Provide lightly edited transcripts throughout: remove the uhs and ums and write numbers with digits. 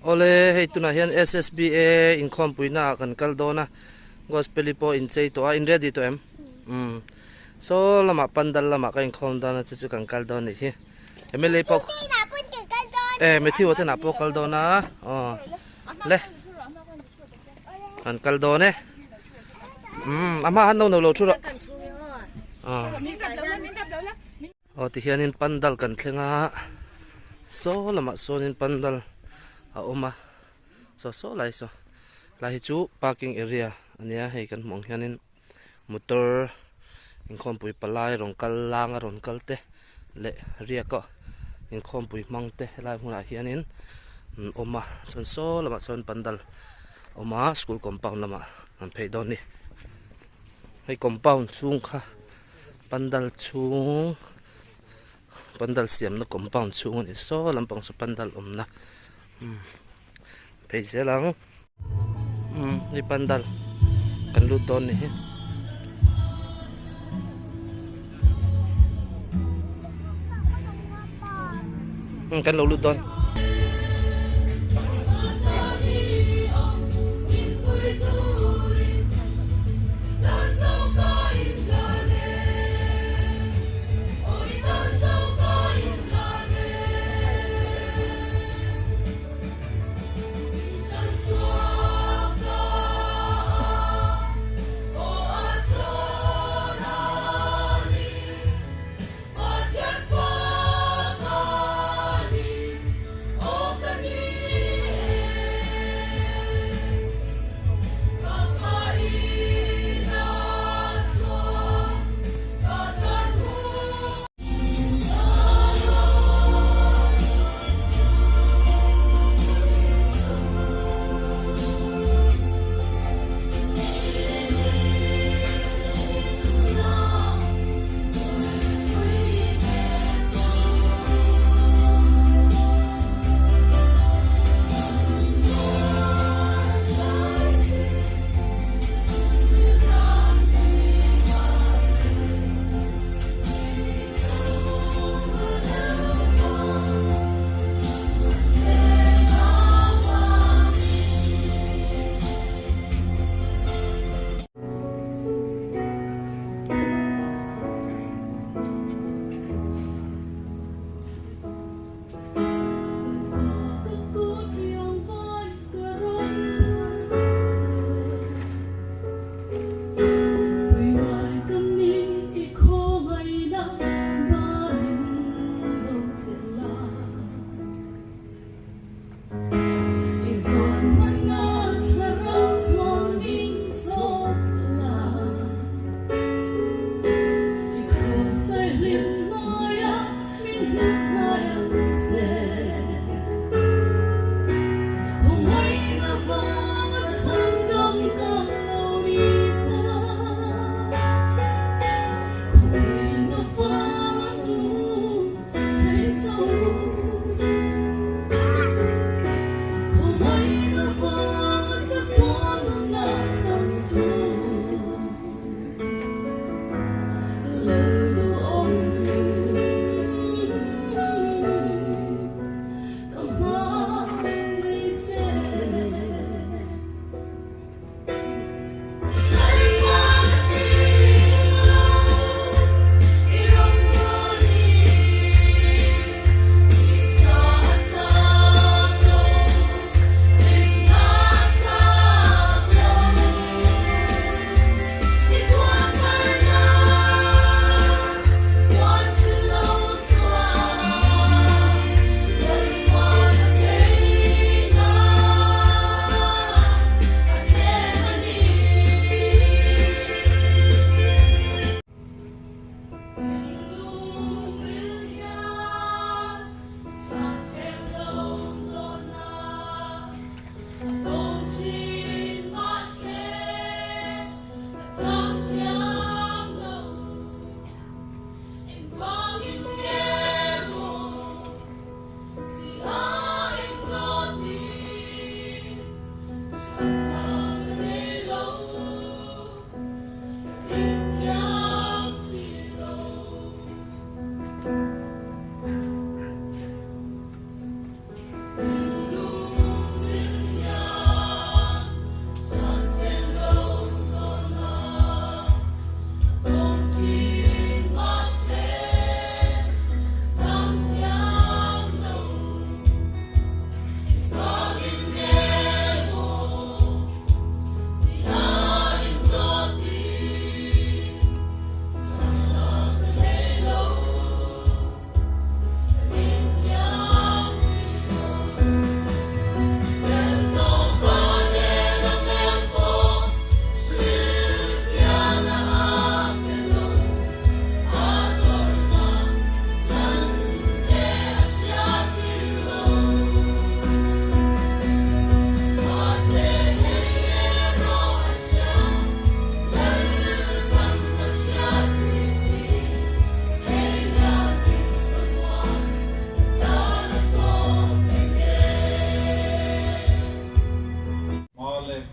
Awle hei tunah hian SSBA inkhawmpuina ah kan kal dawn a gospel-i pawh inchei tawh a in ready tawh em? Umm saw lamah pandal lamah ka inkhawm dawn a chu chu kan kal dawn anih hi MLA pawh e Matthew-a te nah pawh kal dawn a aw le kan kal dawn e umm a hma han no no lo thu rawh aw. Aw tihianin pandal kan thleng a saw lamah sawnin pandal a awm a saw saw lai saw lai hi chu parking area a nia hei kan hmuh ang hianin motor inkhawmpui palai rawn kal langa rawn kal te leh riak a inkhawmpui hmang te helai hmunah hianin an awm a chuan saw lamah sawn pandal a awm a school compound lamah an phei dawn a ni hei compound chhung kha. Pandal chhung pandal siamna compound chhung a ni saw lampang saw pandal awmna umm phei zel ang umm hei pandal kan lut dawn ni hi. Umm kan lo lut dawn.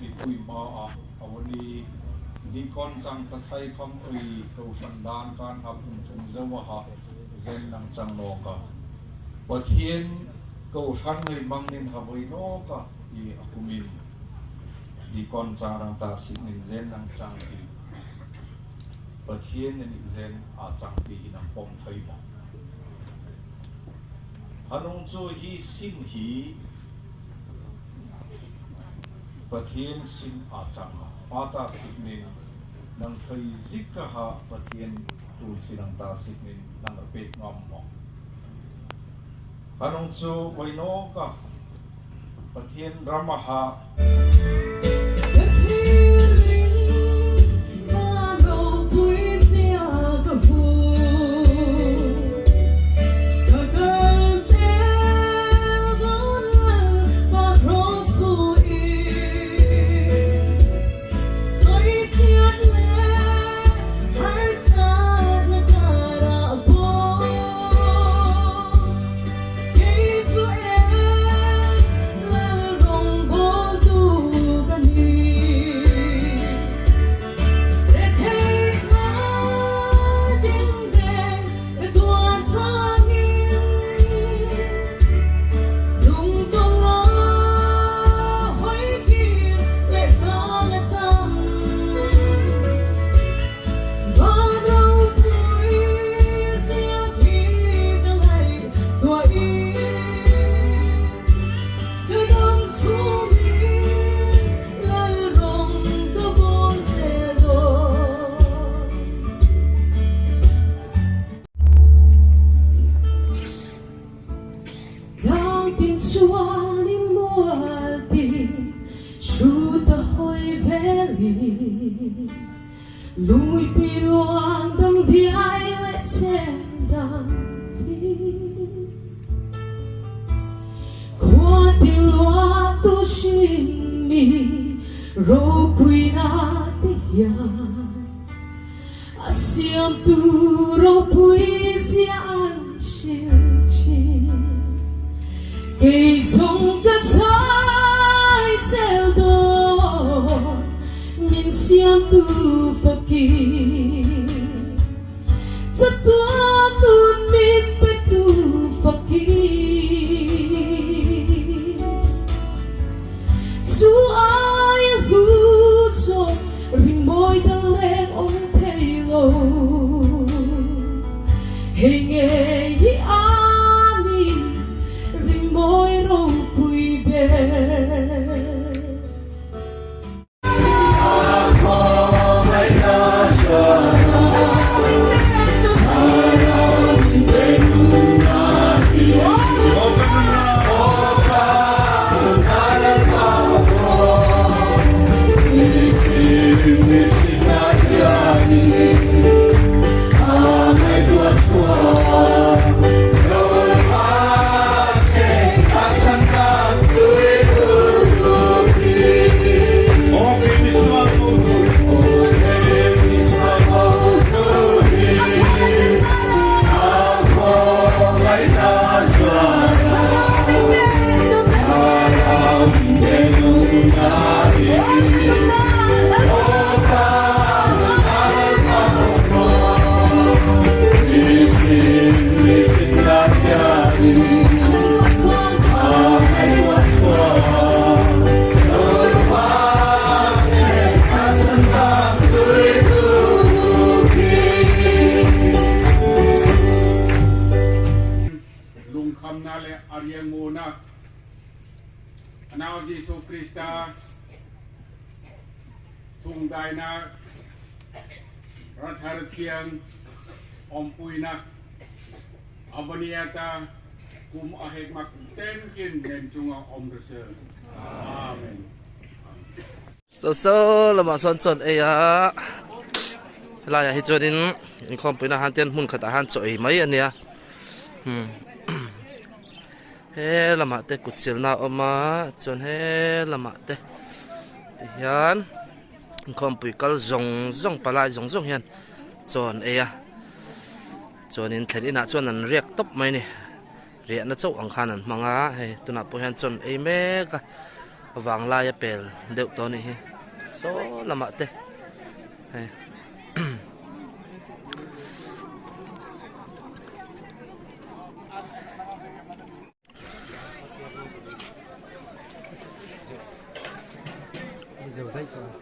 mipui hmaah a vawni Deacon chang ta sai kham oi kohhran dan kan hap um chung zo a ha zen nang chang nawk a Pathian kohhran ngei mangin ha voi nawk a i a kumin Deacon chang rang ta sinin zen nang chang i Pathian in zen a chang ti in ang pom thei maw. Hanung cu hi sin hi Pathian sin aa cang. Pata sikning nang thei zik ka ha Pathian tul sinang ta sikning nang a pet ngam maw? Hanung cu voino ka Pathian ram a ha. Lungkhamna leh a riangmawna a nau Jesuh Krista chungdainak rathar thiang awmpuinak Abaniata kum a hekmak tenkin nen cungah om rese. Amen. So so lamah sawn chuan ei a helaiah hi chuanin inkhawmpuina han ten hmun khatah han chaw ei mai a nia hmm he lamah te kut silna a awm a chuan he lamah te tihian inkhawmpui kal zawng zawng palai zawng zawng hian chaw an ei a chuanin thlen inah chuan an riak tawp mai a ni. Riahna chauh ang khan an hmang a, hei tunah pawh hian chawn ei mek a. Vanglai a pel deuh tawh a nih hi saw lamah te hei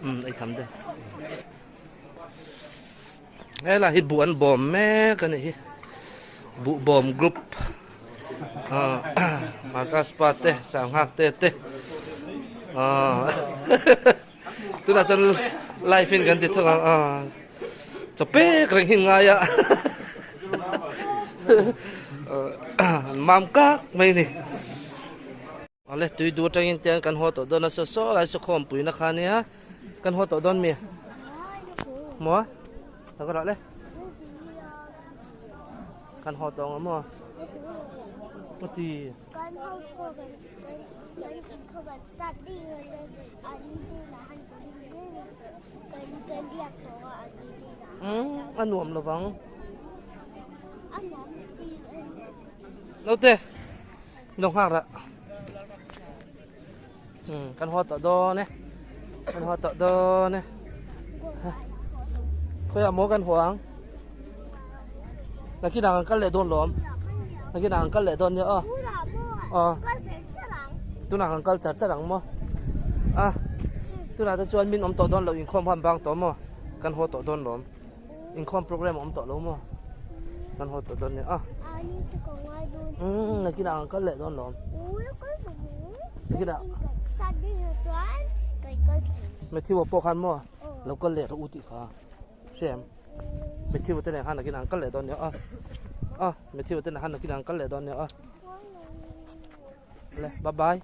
umm ei tham te helai hi buh an bawm mek a nih hi buh bawm group ah Marcus pa te Sanghak te te ah tunah chuan live in kan ti thung ang ah chaw pek reng hi ngai a an mam kak mai a ni. Awle tui duh atangin te kan haw tawh dawn a saw saw lai saw khawmpui na kha nia kan haw tawh dawn mi maw ka rawh le kan haw tawh ang maw ka ti a nuam lovang naute. Lo nghak rah. Um, kan haw tawh dawn e. Kan haw tawh dawn e. Khawiah maw kan haw ang? Nakinah kan kal leh dawn lawm. Nakinah kan kal leh dawn nia aw. Aw. Tunah kan kal char char ang maw? A. Tunah te chuan min awm tawh dawn lo inkhawm han bang tawh maw? Kan haw tawh dawn lawm. Inkhawm program a awm tawh lo maw? Kan haw tawh dawn nia a. Umm nakinah kan kal leh dawn lawm. Nakinah. Matthew-a pawh khan maw lo kal leh rawh u tih kha hria em? Matthew-a te nen khan nakinah an kal leh dawn nia a. A Matthew-a te nen khan nakinah an kal leh dawn nia a. Le bye bye.